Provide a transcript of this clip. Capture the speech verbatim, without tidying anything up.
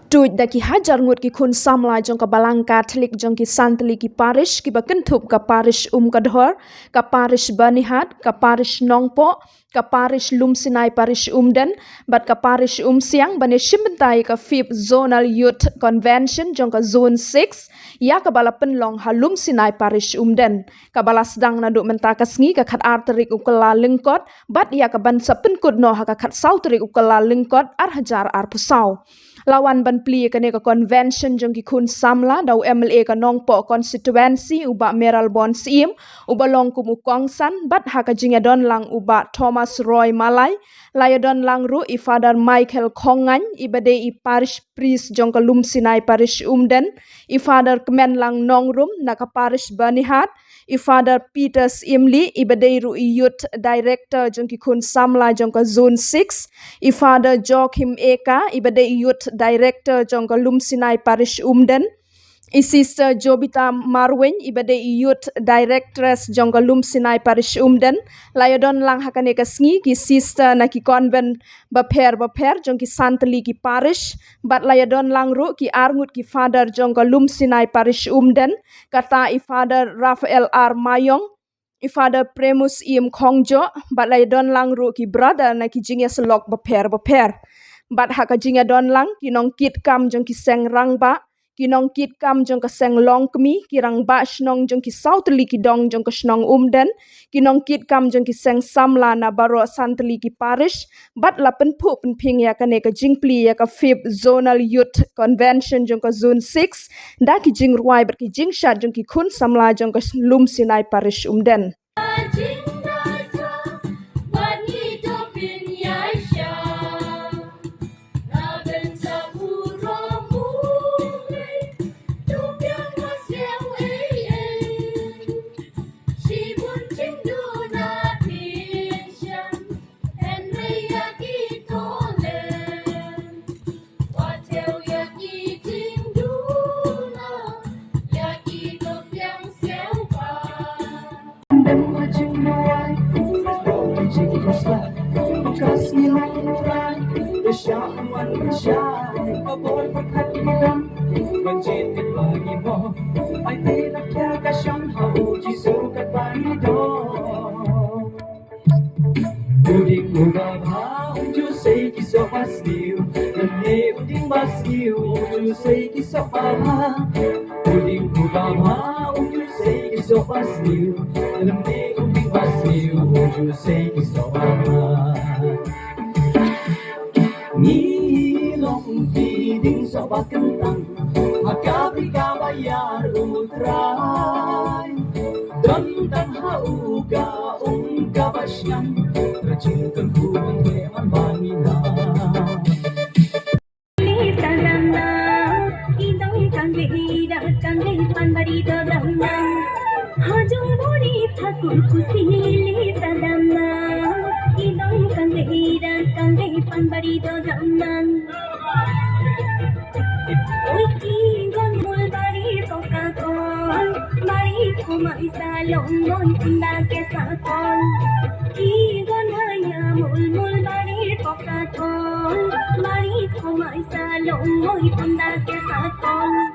Tuid da ki hajar ngut ki khun samla jong ka Balang Katholik jong ki santli ki parish kiba kynthup ka parish Umkadhor, ka parish Byrnihat, ka parish Nongpoh, ka parish Lumsinai parish Umden, bad ka parish Umsiang ban ïa shim bynta ïa ka fifth Zonal Youth Convention jong ka Zone six, ïa kaba la pynlong ha Lumsinai parish Umden. Kaba la sdang naduh mynta ka sngi ka khatar tarik u Kyllalyngkot, bad ïa kaban sa pynkut noh ha ka khatsaw tarik u Kyllalyngkot ar hajar arphew saw. La wan ban plie ïa kane ka convention jong ki khun samla da u M L A ka Nongpoh constituency u Bah Mayralborn Syiem, uba long kum u kongsan, bad ha ka jingïadon lang u Bah Thomas Roy Malai, la ïadon lang ruh i Father Michael Khongaiñ, iba dei i parish priest jong ka Lumsinai parish Umden, i Father Kmenlang Nongrum na ka parish Byrnihat, i Father Peter Syiemlieh, iba dei ruh i youth director jong ki khun samla jong ka Zone six, i Father Joachim Eka, iba dei i youth director jong ka Lumsinai parish Umden, i Sister Jobita Marwein, iba dei i youth directress jong ka Lumsinai parish Umden. La ïadon lang ha kane ka sngi ki sister na ki convent bapher bapher jong ki santli ki parish, bad la ïadon lang ruh ki arngut ki father jong ka Lumsinai parish Umden, kata i Father Raphael R Mayong, i Father Primus Im Khongjoh, bad la ïadon lang ruh ki brother na ki jingïasyllok bapher bapher. Bad ha ka jingïadon lang ki nongkitkam jong ki seng rangbah, ki nongkitkam jong ka seng longkmie, ki rangbah shnong jong ki saw tylli ki dong jong ka shnong Umden, ki nongkitkam jong ki seng samla na baroh santli ki parish, bad la pynphuh pynphieng ïa kane ka jingplie ïa ka fifth Zonal Youth Convention jong ka Zone six, da ki jingrwai bad ki jingshad jong ki khun samla jong ka Lumsinai parish Umden. U ding u babha u ju sei ki soh ba sniew, lane u ding ba sniew u ju sei ki soh babha. U ding u babha u ju sei ki soh ba sniew, lane u ding ba sniew u ju sei ki soh babha. Ngi long ki ding soh ba kyntang ha ka bri ka ba ïar u Trai. Don tang ha u ka um ka ba shnam, rajin kan ku ban te man ba ngi na. Li ta dam na, i dong kang de i da kang de pan ba ri do dam na. Ha jong buri thakur kusi li ta dam na, i dong kang de i da kang de pan ba ri do dam na. Oi ki gon mul bari poka kon, bari kuma isa long moi tunda ke sa kon. Ki gon haya mul mul bari poka kon, bari kuma isa long moi tunda ke sa kon.